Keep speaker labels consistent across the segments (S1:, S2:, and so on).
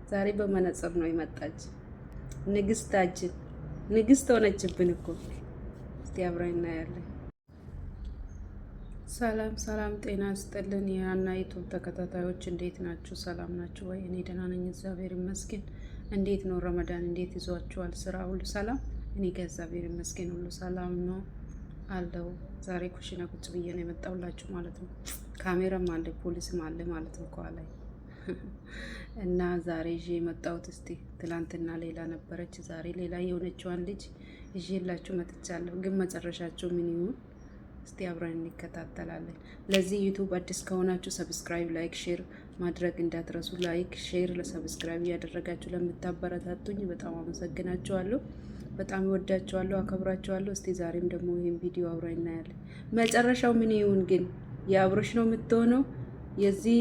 S1: ዛሬ በመነጽር ነው የመጣች ንግስታችን። ንግስት ሆነችብን እኮ። እስቲ አብረን እናያለን። ሰላም ሰላም፣ ጤና ይስጥልን የሀና ዩቱብ ተከታታዮች እንዴት ናችሁ? ሰላም ናችሁ ወይ? እኔ ደህና ነኝ፣ እግዚአብሔር ይመስገን። እንዴት ነው ረመዳን? እንዴት ይዟችኋል? ስራ ሁሉ ሰላም? እኔ ከእግዚአብሔር ይመስገን ሁሉ ሰላም ነው አለው። ዛሬ ኩሽና ቁጭ ብዬ ነው የመጣሁላችሁ ማለት ነው። ካሜራም አለ ፖሊስም አለ ማለት ነው ከኋላ እና ዛሬ ይዤ የመጣሁት እስቲ ትላንትና ሌላ ነበረች፣ ዛሬ ሌላ የሆነችዋን ልጅ ይዤላችሁ መጥቻለሁ። ግን መጨረሻቸው ምን ይሁን እስቲ አብረን እንከታተላለን። ለዚህ ዩቱብ አዲስ ከሆናችሁ subscribe፣ like፣ share ማድረግ እንዳትረሱ። like፣ share፣ ለ subscribe እያደረጋችሁ ለምታበረታቱኝ በጣም አመሰግናችኋለሁ። በጣም እወዳችኋለሁ፣ አከብራችኋለሁ። እስቲ ዛሬም ደግሞ ይህን ቪዲዮ አብረን እናያለን። መጨረሻው ምን ይሁን ግን? የአብሮሽ ነው የምትሆነው? የዚህ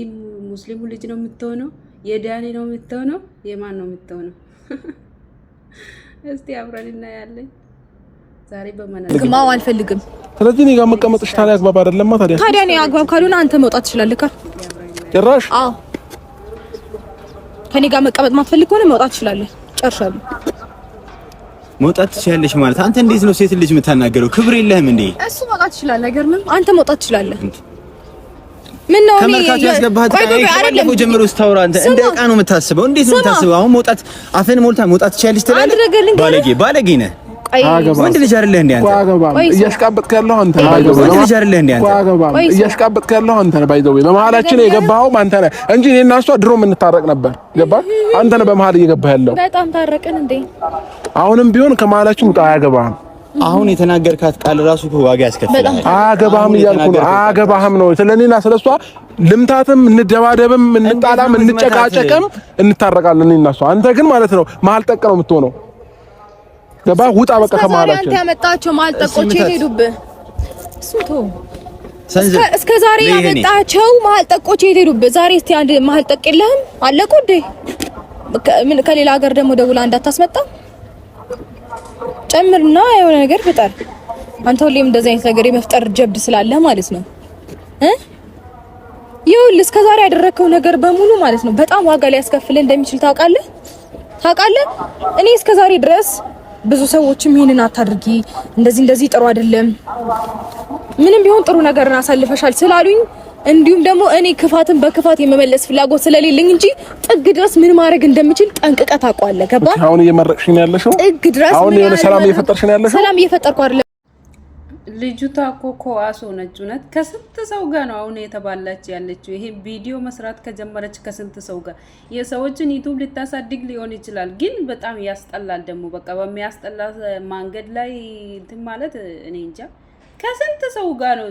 S1: ሙስሊሙ ልጅ ነው የምትሆነው? የዳኒ ነው የምትሆነው? የማን ነው የምትሆነው? እስቲ አብረን እናያለን። ዛሬ
S2: ግማው አልፈልግም።
S3: ስለዚህ እኔ ጋር መቀመጥሽ ታዲያ አግባብ አይደለም። ታዲያ
S2: ታዲያ እኔ አግባብ ካልሆነ አንተ መውጣት ትችላለህ።
S3: ጭራሽ
S2: አዎ፣ ከኔ ጋር መቀመጥ ማትፈልግ ከሆነ መውጣት ትችላለህ። ጨርሻለሁ።
S4: መውጣት ትችላለሽ ማለት አንተ እንዴት ነው ሴት ልጅ የምታናገረው? ክብር የለህም እንዴ?
S2: እሱ መውጣት ትችላለህ። አይገርምም? አንተ መውጣት ትችላለህ። ምን ነው
S4: ከመርካቶ ያስገባህ አይደለም ጀምሮ ስታወራ አንተ እንደ ዕቃ ነው የምታስበው። እንዴት ነው የምታስበው? አሁን መውጣት አፍህን ሞልታ መውጣት ትችላለሽ ትላለህ። ባለጌ ባለጌ ነህ። ወንድ ልጅ አይደለህ እንዴ አንተ?
S3: እያሽቃበጥክ ያለው አንተ ነህ።
S4: ወንድ ልጅ አይደለህ እንዴ አንተ?
S3: እያሽቃበጥክ ያለው አንተ ነህ። by the way በመሀላችን የገባኸውም አንተ ነህ እንጂ እኔ እና እሷ ድሮ የምንታረቅ ነበር። ገባህ? አንተ ነህ በመሀል እየገባህ ያለው።
S2: በጣም ታረቅን እንዴ?
S3: አሁንም ቢሆን ከመሀላችን ውጣ። አያገባህም።
S4: አሁን የተናገርካት ቃል ራሱ ዋጋ ያስከፍላል።
S3: አያገባህም እያልኩ ነው። አያገባህም ነው። ስለኔና ስለሷ ልምታትም፣ እንደባደብም፣ እንጣላም፣ እንጨቃጨቅም እንታረቃለን እኔና እሷ። አንተ ግን ማለት ነው መሀል ጠቅ ነው የምትሆነው። ገባህ? ውጣ በቃ ከመሀላችን።
S2: አንተ ያመጣቸው መሀል ጠቆች የት ሄዱብህ? እሱ ተው። እስከ ዛሬ ያመጣቸው መሀል ጠቆች የት ሄዱብህ? ዛሬ እስቲ አንድ መሀል ጠቅ የለህም? አለቁ እንዴ? ምን ከሌላ ሀገር ደግሞ ደውላ እንዳታስመጣ ጨምርና የሆነ ነገር ፍጠር። አንተ ሁሌም እንደዚህ አይነት ነገር የመፍጠር ጀብድ ስላለህ ማለት ነው እ ይኸውልህ እስከ ዛሬ ያደረግከው ነገር በሙሉ ማለት ነው በጣም ዋጋ ሊያስከፍልህ እንደሚችል ታውቃለህ ታውቃለህ። እኔ እስከ ዛሬ ድረስ ብዙ ሰዎችም ይሄንን አታድርጊ፣ እንደዚህ እንደዚህ ጥሩ አይደለም፣ ምንም ቢሆን ጥሩ ነገርን አሳልፈሻል ስላሉኝ እንዲሁም ደግሞ እኔ ክፋትን በክፋት የመመለስ ፍላጎት ስለሌለኝ እንጂ ጥግ ድረስ ምን ማድረግ እንደምችል ጠንቅቀህ ታውቀዋለህ። ገባህ?
S3: አሁን እየመረቅሽ ነው ያለሽው።
S2: ጥግ ድረስ
S3: አሁን የሆነ ሰላም እየፈጠርሽ ነው ያለሽው።
S2: ሰላም እየፈጠርኩ አይደለም።
S1: ልጅቷ እኮ ከዋስ ሆነች። እውነት ከስንት ሰው ጋር ነው አሁን የተባላች ያለችው? ይሄ ቪዲዮ መስራት ከጀመረች ከስንት ሰው ጋር የሰዎችን ዩቱብ ልታሳድግ ሊሆን ይችላል፣ ግን በጣም ያስጠላል። ደግሞ በቃ በሚያስጠላ መንገድ ላይ እንትን ማለት እኔ እንጃ። ከስንት ሰው ጋር ነው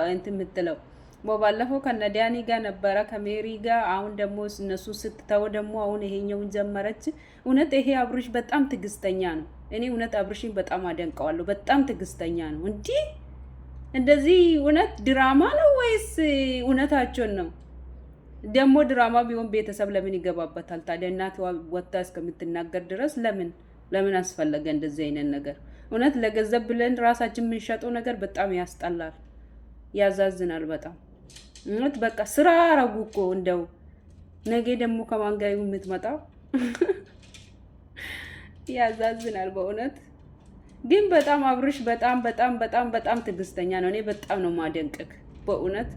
S1: እንትን የምትለው። ባለፈው ከነዳኒ ጋር ነበረ ከሜሪ ጋር። አሁን ደግሞ እነሱ ስትተው ደግሞ አሁን ይሄኛውን ጀመረች። እውነት ይሄ አብርሽ በጣም ትዕግስተኛ ነው። እኔ እውነት አብርሽን በጣም አደንቀዋለሁ። በጣም ትዕግስተኛ ነው። እንዲህ እንደዚህ እውነት ድራማ ነው ወይስ እውነታቸውን ነው? ደግሞ ድራማ ቢሆን ቤተሰብ ለምን ይገባበታል ታዲያ? እናት ወጥታ እስከምትናገር ድረስ ለምን ለምን አስፈለገ እንደዚህ አይነት ነገር? እውነት ለገንዘብ ብለን ራሳችን የምንሸጠው ነገር በጣም ያስጠላል፣ ያዛዝናል በጣም እውነት። በቃ ስራ አረጉ እኮ እንደው ነገ ደግሞ ከማን ጋር የምትመጣው ያዛዝናል በእውነት። ግን በጣም አብርሽ በጣም በጣም በጣም በጣም ትዕግስተኛ ነው። እኔ በጣም ነው ማደንቅክ በእውነት።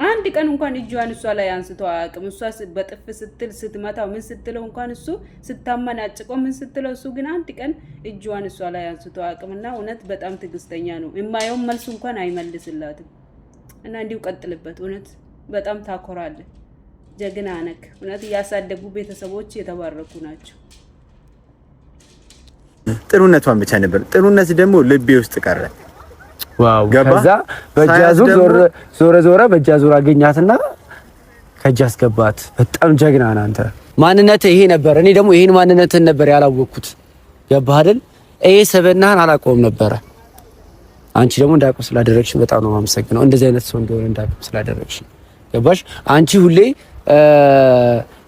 S1: አንድ ቀን እንኳን እጇን እሷ ላይ አንስቶ አያውቅም። እሷ በጥፍ ስትል ስትመታው ምን ስትለው እንኳን እሱ ስታመናጭቀው ምን ስትለው እሱ ግን አንድ ቀን እጇን እሷ ላይ አንስቶ አያውቅም። እና እውነት በጣም ትዕግስተኛ ነው። የማየውን መልሱ እንኳን አይመልስላትም። እና እንዲሁ ቀጥልበት። እውነት በጣም ታኮራለህ። ጀግና ነክ። እውነት እያሳደጉ ቤተሰቦች የተባረኩ ናቸው።
S4: ጥሩነቷን ብቻ ነበር። ጥሩነት ደግሞ ልቤ ውስጥ ቀረ።
S5: wow! ከዛ በእጅ አዙር ዞረ ዞረ በእጅ አዙር አገኛትና ከእጅ አስገባት። በጣም ጀግና ነህ አንተ። ማንነትህ ይሄ ነበር። እኔ ደግሞ ይሄን ማንነትህን ነበር ያላወቅኩት። ገባህ አይደል? ይሄ ሰበናህን አላውቀውም ነበረ። አንቺ ደግሞ እንዳውቀው ስላደረግሽ በጣም ነው የማመሰግነው። እንደዚህ አይነት ሰው እንደሆነ እንዳውቀው ስላደረግሽ ገባሽ? አንቺ ሁሌ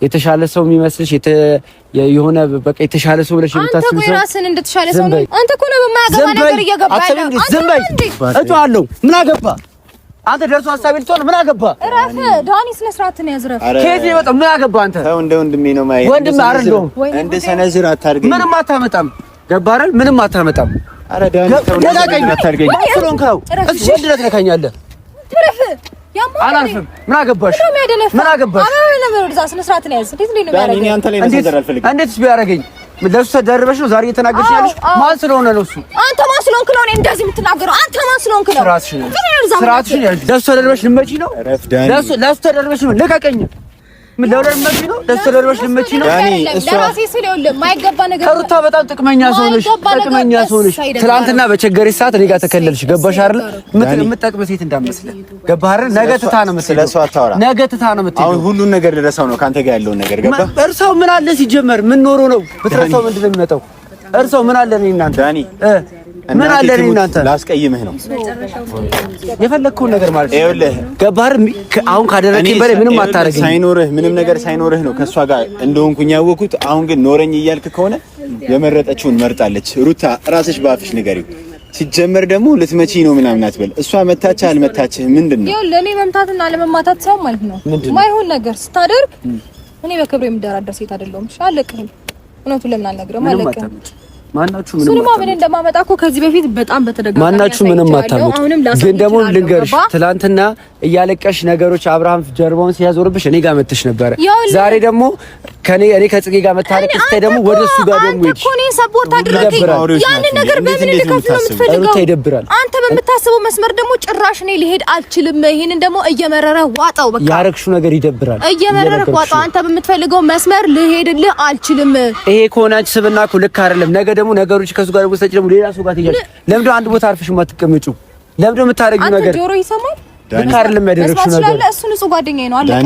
S5: የተሻለ ሰው የሚመስልሽ የሆነ በቃ የተሻለ ሰው ብለሽ የምታስብ
S2: ሰው አንተ ራስን እንደተሻለ ሰው ነው። አንተ እኮ ነው በማያገባ ነገር እየገባ ያለው።
S5: ዝም በይ። እጮሃለሁ። ምን አገባ? አንተ ደርሶ ሀሳቤ ልትሆን ምን አገባ?
S2: እረፍ ዳኒ፣ ስነ ስርዓትን ያዝ። እረፍ።
S5: ከየት ነው የመጣው? ምን አገባ አንተ?
S4: ተው፣ እንደ ወንድሜ ነው ማየት።
S5: ወንድም አይደለሁም።
S4: እንደ ሰነዝር አታድርገኝ።
S5: ምንም አታመጣም። ገባህ አይደል? ምንም አታመጣም።
S4: ኧረ ዳኒ ተው፣ አታድርገኝ።
S5: እሺ፣ ወንድነት ነካኛለህ።
S2: እረፍ።
S5: አላርፍም። ምን አገባሽ? ምን አገባሽ? እንዴትስ ቢያደርገኝ ለእሱ ተደርበሽ ነው ዛሬ እየተናገርሽ ያለሽ? ማን ስለሆነ ነው እሱ?
S2: አንተ ማን ስለሆንክ ነው እኔ እንደዚህ የምትናገረው? አንተ ማን ስለሆንክ ነው?
S5: ስርዓትሽን ያዥ። ለእሱ ተደርበሽ ልመጪ ነው? ለእሱ ተደርበሽ ነው? ልቀቀኝ። ምን ለወደ ልመጪ ነው? ለእሱ ተደርበሽ ልመጪ ነው?
S2: ለራሴ ስል ይኸውልህ፣ የማይገባ ነገር
S5: ከሩታ በጣም ጥቅመኛ ሰው ነሽ፣ ጥቅመኛ ሰው ነሽ። ትናንትና በቸገረሽ ሰዓት እኔ ጋር ተከለልሽ። ገባሽ አይደል? የምትጠቅም ሴት እንዳትመስልህ። ገባህ አይደል? ነገ ትታ ነው የምትሄደው። ነገ ትታ ነው የምትሄደው።
S4: አሁን ሁሉን ነገር ልረሳው ነው ከአንተ ጋር ያለውን ነገር። ገባህ?
S5: እርሳው ምን አለ ሲጀመር ምን ኖሮ ነው ብትረሳው ምንድን ነው የሚመጣው? እርሳው ምን አለ እኔ እናንተ
S4: ዳኒ
S5: ምን አለ እኔ እናንተ
S4: ላስቀይምህ ነው
S5: የፈለግከውን ነገር ማለት ነው።
S4: ይኸውልህ
S5: ገባህ አይደል? አሁን ካደረግከኝ በላይ ምንም አታደርገኝም።
S4: ሳይኖርህ ምንም ነገር ሳይኖርህ ነው ከእሷ ጋር እንደሆንኩኝ ያወኩት። አሁን ግን ኖረኝ እያልክ ከሆነ የመረጠችውን መርጣለች። ሩታ ራስሽ በአፍሽ ንገሪው። ሲጀመር ደግሞ ልትመቺ ነው ምናምን አትበል። እሷ መታችህ አልመታችህ ምንድን ነው?
S2: ይኸውልህ እኔ መምታትና አለመማታት ሰው ማለት ነው ማይሆን ነገር ስታደርግ እኔ በክብሬ የምደራደር ሴት አይደለሁም። እሺ አለቅህም። እውነቱን ለምን አልነግርህም? አለቅህም።
S5: ማናችሁ ምንም
S2: እሱንማ ምን እንደማመጣ እኮ ከዚህ በፊት በጣም በተደጋጋሚ
S5: ማናችሁ ምንም አታመጡ። ግን ደግሞ ልንገርሽ፣ ትላንትና እያለቀሽ ነገሮች አብርሃም ጀርባውን ሲያዞርብሽ እኔ ጋር መጥተሽ ነበረ። ዛሬ ደግሞ ከኔ እኔ ከጽጌ ጋር መታረቅ ስታይ ደግሞ ወደ እሱ ጋር ደግሞ
S2: አንተ እኮ እኔን support አደረገኝ። ያንን ነገር በምን ልከፍል ነው የምትፈልገው?
S5: ይደብራል።
S2: አንተ በምታስበው መስመር ደግሞ ጭራሽ እኔ ልሄድ አልችልም። ይሄንን ደግሞ እየመረረ ዋጣው። በቃ
S5: ያረግሽው ነገር ይደብራል።
S2: እየመረረ ዋጣው። አንተ በምትፈልገው መስመር ልሄድልህ አልችልም።
S5: ይሄ ከሆነ አንቺ ስብና እኮ ልክ አይደለም። ነገ ደግሞ ነገሮች ከሱ ጋር ወሰጭ ደግሞ ሌላ ሰው ጋር ትሄጃለሽ። ለምንድን ነው አንድ ቦታ አርፈሽ የማትቀመጪው? ለምንድን ነው የምታደርጊው ነገር?
S2: አንተ ጆሮ ይሰማል።
S5: ልክ አይደለም ያደረግሽው ነገር።
S2: እሱ ንጹህ ጓደኛዬ ነው። አለቀ።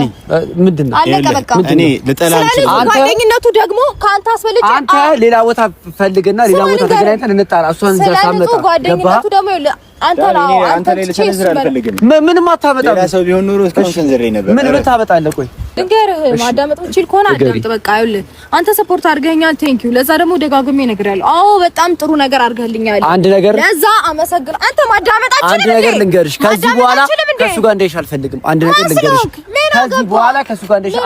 S5: ምንድን ነው
S2: አለቀ። በቃ
S4: እኔ ልጠላ
S2: አልችልም። ጓደኝነቱ ደግሞ ከአንተ አስበልጬ
S5: አንተ ሌላ ቦታ ፈልግና ሌላ ቦታ ተገናኝተን እንጣላ። እሷን እዛ ሳመጣ
S2: ጓደኝነቱ ደግሞ አንተ ነው
S4: አንተ ላይ ልሰነዝር አልፈልግም።
S5: ምንም አታመጣም።
S4: ሌላ ሰው ቢሆን ኖሮ እስካሁን ሰንዝሬ ነበር።
S5: ምን ታመጣለህ? ቆይ
S2: ልንገርህ፣ ማዳመጥ የምችል ከሆነ አዳምጥ። በቃ ይኸውልህ አንተ support አድርገኸኛል። Thank you። ለዛ ደግሞ ደጋግሜ እነግርሃለሁ። አዎ በጣም ጥሩ ነገር አድርገህልኛል።
S5: አንድ ነገር
S2: ለዛ አመሰግናለሁ። አንተ ማዳመጥ አትችልም።
S5: አንድ ነገር ልንገርሽ፣ ከዚህ በኋላ ከእሱ ጋር እንዳይሽ አልፈልግም። አንድ ነገር ልንገርሽ፣ ከዚህ በኋላ ከእሱ ጋር እንዳይሽ